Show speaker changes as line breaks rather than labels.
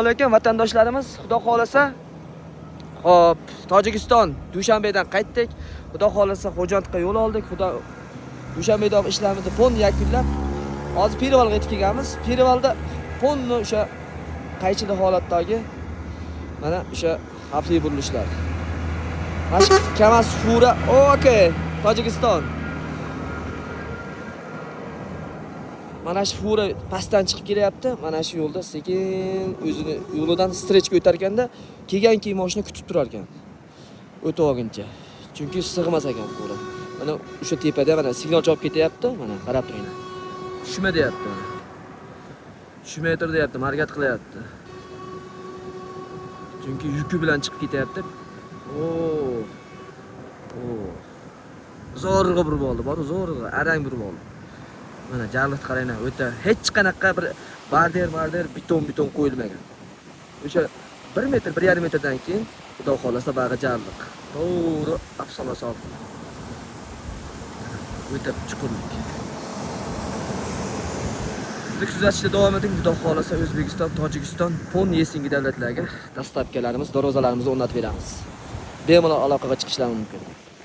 Alaykum vatandoshlarimiz, Xudo xohlasa, hop, Tojikiston Dushanbedan qaytdik. Xudo xohlasa Xo'jandga yo'l oldik. Xudo Dushanbedagi ishlarimizni pon yakunlab, hozir Perivalga yetib kelganmiz. Perivalda ponni o'sha qaychili holatdagi mana o'sha xavfli burilishlar. Mana shu KAMAZ fura, okey, Tojikiston. Mana shu fura pastdan chiqib kelyapti. Mana shu yo'lda sekin o'zini yo'lidan strechka o'tar ekanda, kelgan keyin mashina kutib turar ekan. O'tib olguncha. Chunki sig'mas ekan fura. Mana o'sha tepada mana signal chalib ketyapti. Mana qarab turinglar. Tushma deyapti mana. Tushmay tur deyapti, markat qilyapti. Chunki yuki bilan chiqib ketyapti. Oo. Oo. Zo'rg'a burib oldi, bor zo'rg'a, arang burib oldi. Mana jarliqni qaranglar, o'ta hech qanaqa bir barder beton qo'yilmagan. O'sha 1 metr, 1,5 metrdan keyin Xudo xohlasa bag'i jarliq. To'g'ri afsona sof. O'ta chuqurlik. Bizni kuzatishda davom eting. Xudo xohlasa O'zbekiston, Tojikiston, Pon Yesingi davlatlarga dastavkalarimiz, darvozalarimizni o'rnatib beramiz. Bemalol aloqaga chiqishlari mumkin.